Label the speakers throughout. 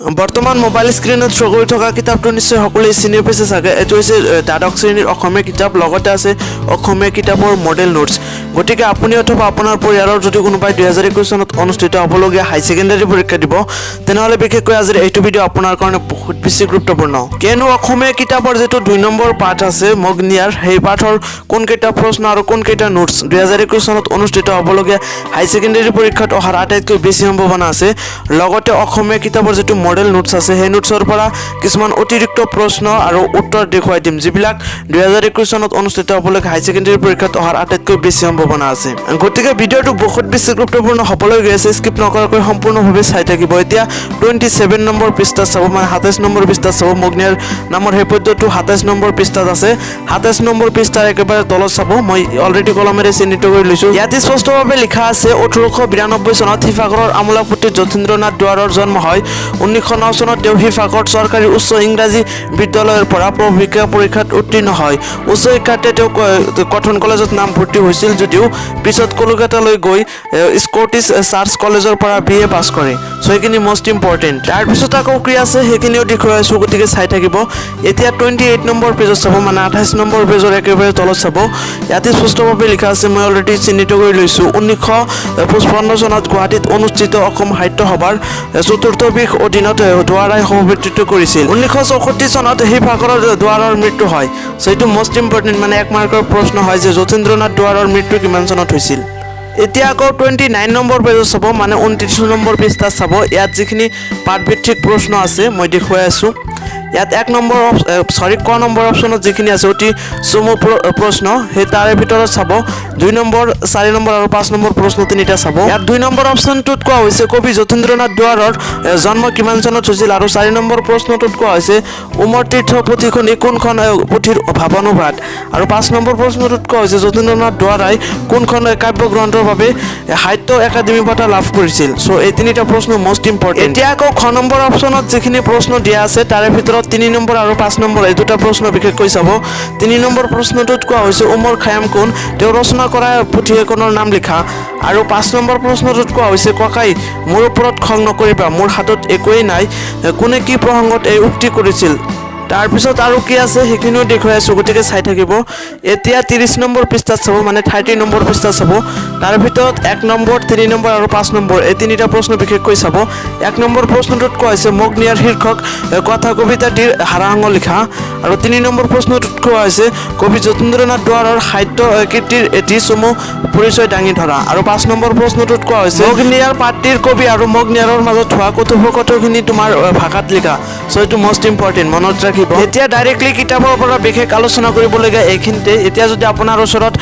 Speaker 1: বৰ্তমান মোবাইল স্ক্ৰীণত শ্ব' কৰি থকা কিতাপটো নিশ্চয় সকলোৱে চিনি পাইছে চাগে। এইটো হৈছে দ্বাদশ শ্ৰেণীৰ অসমীয়া কিতাপ, লগতে আছে অসমীয়া কিতাপৰ মডেল নোটছ। গতিকে আপুনি অথবা আপোনাৰ পৰিয়ালৰ যদি কোনোবাই 2021 চনত অনুষ্ঠিত হ'বলগীয়া হাই ছেকেণ্ডেৰী পৰীক্ষা দিব, তেনেহ'লে বিশেষকৈ আজিৰ এইটো ভিডিঅ' আপোনাৰ কাৰণে বহুত বেছি গুৰুত্বপূৰ্ণ। কিয়নো অসমীয়া কিতাপৰ যিটো 2 নম্বৰ পাঠ আছে মগনিয়াৰ, সেই পাঠৰ কোনকেইটা প্ৰশ্ন আৰু কোনকেইটা নোটছ 2021 চনত অনুষ্ঠিত হ'বলগীয়া হাই ছেকেণ্ডেৰী পৰীক্ষাত অহাৰ আটাইতকৈ বেছি সম্ভাৱনা আছে, লগতে অসমীয়া কিতাপৰ যিটো মডেল নোটছ আছে, সেই নোটছৰ পৰা কিছুমান অতিৰিক্ত প্ৰশ্ন আৰু উত্তৰ দেখুৱাই দিম, যিবিলাক 2021 চনত অনুষ্ঠিত হ'বলগীয়া হাই ছেকেণ্ডেৰী পৰীক্ষাত অহাৰ আটাইতকৈ বেছি সম্ভাৱনা আছে। গতিকে ভিডিঅ'টো বহুত বেছি গুৰুত্বপূৰ্ণ হ'বলৈ গৈ আছে, স্কিপ নকৰাকৈ সম্পূৰ্ণভাৱে চাই থাকিব। এতিয়া 27 নম্বৰ পৃষ্ঠাত চাব, মানে 27 নম্বৰ পৃষ্ঠাত চাব। মগনিয়াৰ নামৰ সেই পদ্যটো 27 নম্বৰ পৃষ্ঠাত আছে। 27 নম্বৰ পৃষ্ঠাৰ একেবাৰে তলত চাব, মই অলৰেডি কলমেৰে চিহ্নিত কৰি লৈছোঁ। ইয়াত স্পষ্টভাৱে লিখা আছে, 1892 চনত শিৱসাগৰৰ আমোলাপট্টিত যতীন্দ্ৰনাথ দুৱাৰাৰ জন্ম হয়। 1909 চনত তেওঁ শিৱসাগৰ চৰকাৰী উচ্চ ইংৰাজী বিদ্যালয়ৰ পৰা প্ৰৱেশিকা পৰীক্ষাত উত্তীৰ্ণ হয়। উচ্চ শিক্ষাৰ্থে তেওঁ কটন কলেজত নাম ভৰ্তি হৈছিল যদিও পিছত কলকাতালৈ গৈ স্কটিছ চাৰ্চ কলেজৰ পৰা বি এ পাছ কৰে। চ' সেইখিনি মষ্ট ইম্পৰ্টেণ্ট। তাৰপিছত আকৌ কি আছে, সেইখিনিও দেখুৱাই আছোঁ, গতিকে চাই থাকিব। এতিয়া 28 নম্বৰ পেজত চাব, মানে 28 নম্বৰ পেজৰ একেবাৰে তলত চাব। ইয়াতে স্পষ্টভাৱে লিখা আছে, মই অলৰেডি চিহ্নিত কৰি লৈছোঁ, 1955 চনত গুৱাহাটীত অনুষ্ঠিত অসম সাহিত্য সভাৰ চতুৰ্থ বিষ অধীনত দুৱাৰাই সভাপতিত্ব কৰিছিল। 1964 চনত শিৱসাগৰৰ দুৱাৰৰ মৃত্যু হয়। চ' এইটো মষ্ট ইম্পৰ্টেণ্ট, মানে এক মাৰ্কৰ প্ৰশ্ন হয় যে যতীন্দ্ৰনাথ দুৱাৰৰ মৃত্যু কিমান চনত হৈছিল। এতিয়া আকৌ 29 নম্বৰ পেজত চাব, মানে 29 নম্বৰ পৃষ্ঠাত চাব। ইয়াত যিখিনি পাঠভিত্তিক প্ৰশ্ন আছে, মই দেখুৱাই আছোঁ। ইয়াত এক নম্বৰ, চৰি, ক নম্বৰ অপশ্যনত যিখিনি আছে অতি চমু প্ৰশ্ন, সেই তাৰে ভিতৰত চাব 2 নম্বৰ, 4 নম্বৰ আৰু 5 নম্বৰ প্ৰশ্ন তিনিটা চাব। ইয়াত 2 নম্বৰ অপশ্যনটোত কোৱা হৈছে, কবি যতীন্দ্ৰনাথ দুৱাৰৰ জন্ম কিমান চনত হৈছিল? আৰু 4 নম্বৰ প্ৰশ্নটোত কোৱা হৈছে, উমৰ তীৰ্থ পুথিখন এই কোনখন পুথিৰ ভাৱানুবাদ? আৰু 5 নম্বৰ প্ৰশ্নটোত কোৱা হৈছে, যতীন্দ্ৰনাথ দুৱাৰাই কোনখন কাব্যগ্ৰন্থৰ বাবে সাহিত্য একাডেমী বঁটা লাভ কৰিছিল? চ' এই তিনিটা প্ৰশ্ন মষ্ট ইম্পৰ্টেণ্ট। এতিয়া আকৌ খ নম্বৰ অপশ্যনত যিখিনি প্ৰশ্ন দিয়া আছে, তাৰে ভিতৰত 3 নম্বৰ আৰু 5 নম্বৰ এই দুটা প্ৰশ্ন বিশেষকৈ চাব। 3 নম্বৰ প্ৰশ্নটোত কোৱা হৈছে, উমৰ খায়াম কোন? তেওঁ ৰচনা কৰা পুথি এখনৰ নাম লিখা। আৰু 5 নম্বৰ প্ৰশ্নটোত কোৱা হৈছে, ককাই, মোৰ ওপৰত খং নকৰিবা, মোৰ হাতত একোৱেই নাই, কোনে কি প্ৰসংগত এই উক্তি কৰিছিল? তাৰপিছত আৰু কি আছে, সেইখিনিও দেখুৱাই আছোঁ, গতিকে চাই থাকিব। এতিয়া 30 নম্বৰ পৃষ্ঠাত চাব, মানে 30 নম্বৰ পৃষ্ঠাত চাব। তাৰ ভিতৰত 1 নম্বৰ, 3 নম্বৰ আৰু 5 নম্বৰ এই তিনিটা প্ৰশ্ন বিশেষকৈ চাব। 1 নম্বৰ প্ৰশ্নটোত কোৱা হৈছে, মগনিয়াৰ শীৰ্ষক কথা কবিতাটিৰ সাৰাংশ লিখা। আৰু 3 নম্বৰ প্ৰশ্নটোত কোৱা হৈছে, কবি যতীন্দ্ৰনাথ দুৱাৰৰ সাহিত্য কীৰ্তিৰ এটি চমু পৰিচয় দাঙি ধৰা। আৰু 5 নম্বৰ প্ৰশ্নটোত কোৱা হৈছে, মগনিয়াৰ পাঠটিৰ কবি আৰু মগনিয়াৰৰ মাজত হোৱা কথোপকথনখিনি তোমাৰ ভাষাত লিখা। চ' এইটো মষ্ট ইম্পৰ্টেণ্ট, মনত ৰাখিব। এতিয়া ডাইৰেক্টলি কিতাপৰ পৰা বিশেষ আলোচনা কৰিবলগীয়া এইখিনিতে। এতিয়া যদি আপোনাৰ ওচৰত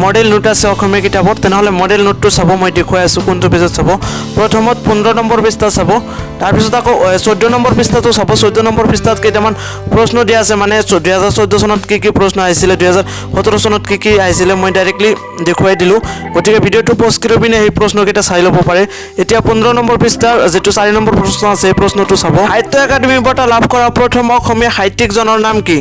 Speaker 1: মডেল নোট আছে অসমীয়া কিতাপত, তেনেহ'লে মডেল নোটটো চাব। মই দেখুৱাই আছোঁ কোনটো পেজত চাব। প্ৰথমত 15 নম্বৰ পৃষ্ঠাত চাব, তাৰপিছত আকৌ 14 নম্বৰ পৃষ্ঠাটো চাব। 14 নম্বৰ পৃষ্ঠাত কেইটামান প্ৰশ্ন দিয়া আছে, মানে 2014 চনত কি কি প্ৰশ্ন আহিছিলে, 2017 চনত কি কি আহিছিলে, মই ডাইৰেক্টলি দেখুৱাই দিলোঁ। গতিকে ভিডিঅ'টো পজ কৰি পিনে সেই প্ৰশ্নকেইটা চাই ল'ব পাৰে। এতিয়া 15 নম্বৰ পৃষ্ঠাৰ যিটো 4 নম্বৰ প্ৰশ্ন আছে, সেই প্ৰশ্নটো চাব। সাহিত্য একাডেমী বঁটা লাভ কৰা প্ৰথম অসমীয়া সাহিত্যিকজনৰ নাম কি?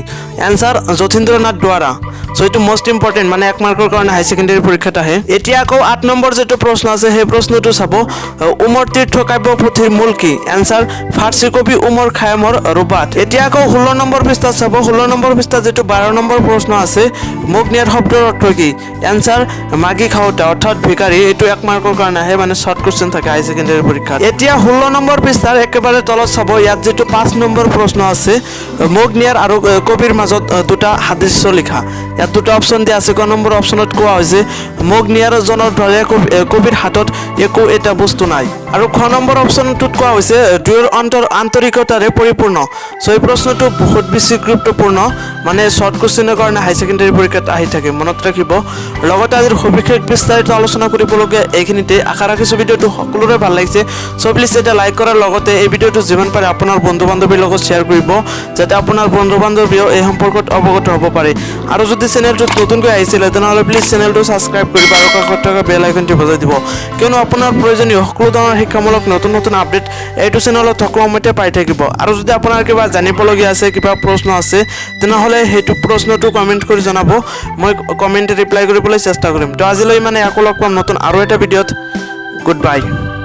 Speaker 1: এনচাৰ যতীন্দ্ৰনাথ দুৱাৰা। চ' এইটো মষ্ট ইম্পৰ্টেণ্ট, মানে এক মাৰ্কৰ কাৰণে হাই ছেকেণ্ডেৰী পৰীক্ষাত আহে। এতিয়া আকৌ 8 নম্বৰ যিটো প্ৰশ্ন আছে, সেই প্ৰশ্নটো চাব। উমৰ তীৰ্থ কাব্য পুথিৰ মূল কি? এনচাৰ ফাৰ্চী কবি উমৰ খায়ামৰ ৰুবাত। এতিয়া আকৌ 16 নম্বৰ পৃষ্ঠাত চাব। 16 নম্বৰ পৃষ্ঠাত যিটো 12 নম্বৰ প্ৰশ্ন আছে, মগনিয়াৰ শব্দৰ অৰ্থ কি? এনচাৰ মাগি খাওঁতা, অৰ্থাৎ ভিকাৰী। এইটো এক মাৰ্কৰ কাৰণে আহে, মানে শ্বৰ্ট কুৱেশ্যন থাকে হাই ছেকেণ্ডেৰী পৰীক্ষাত। এতিয়া 16 নম্বৰ পৃষ্ঠাৰ একেবাৰে তলত চাব। ইয়াত যিটো 5 নম্বৰ প্ৰশ্ন আছে, মগনিয়াৰ আৰু কবিৰ মাজত দুটা সাদৃশ্য লিখা। ইয়াত দুটা অপশ্যন দিয়া আছে। ক নম্বৰ অপশ্যনত কোৱা হৈছে, মগনিয়াৰজনৰ দৰে কবিৰ হাতত একো এটা বস্তু নাই। আৰু খ নম্বৰ অপশ্যনটোত কোৱা হৈছে, দুয়োৰ অন্তৰ আন্তৰিকতাৰে পৰিপূৰ্ণ। চ' এই প্ৰশ্নটো বহুত বেছি গুৰুত্বপূৰ্ণ, মানে শ্বৰ্ট কুৱেশ্যনৰ কাৰণে হাই ছেকেণ্ডেৰী পৰীক্ষাত আহি থাকে, মনত ৰাখিব। লগতে আজিৰ সবিশেষ বিস্তাৰিত আলোচনা কৰিবলগীয়া এইখিনিতে। আশা ৰাখিছোঁ ভিডিঅ'টো সকলোৰে ভাল লাগিছে। চ' প্লিজ এটা লাইক কৰাৰ লগতে এই ভিডিঅ'টো যিমান পাৰে আপোনাৰ বন্ধু বান্ধৱীৰ লগত শ্বেয়াৰ কৰিব, যাতে আপোনাৰ বন্ধু বান্ধৱীয়েও এই সম্পৰ্কত অৱগত হ'ব পাৰে। আৰু যদি চেনেলটোত নতুনকৈ আহিছিলে, তেনেহ'লে প্লিজ চেনেলটো ছাবস্ক্ৰাইব কৰিব আৰু কাষত থকা বেল আইকনটি বজাই দিব, কিয়নো আপোনাৰ প্ৰয়োজনীয় সকলো ধৰণৰ শিক্ষামূলক নতুন নতুন আপডেট এইটো চেনেলত সকলো সময়তে পাই থাকিব। আৰু যদি আপোনাৰ কিবা জানিবলগীয়া আছে, কিবা প্ৰশ্ন আছে, তেনেহ'লে সেইটো প্ৰশ্নটো কমেণ্ট কৰি জনাব। মই কমেণ্ট ৰিপ্লাই কৰিবলৈ চেষ্টা কৰিম। তো আজিলৈ মানে, আকৌ লগ পাম নতুন আৰু এটা ভিডিঅ'ত। Good bye.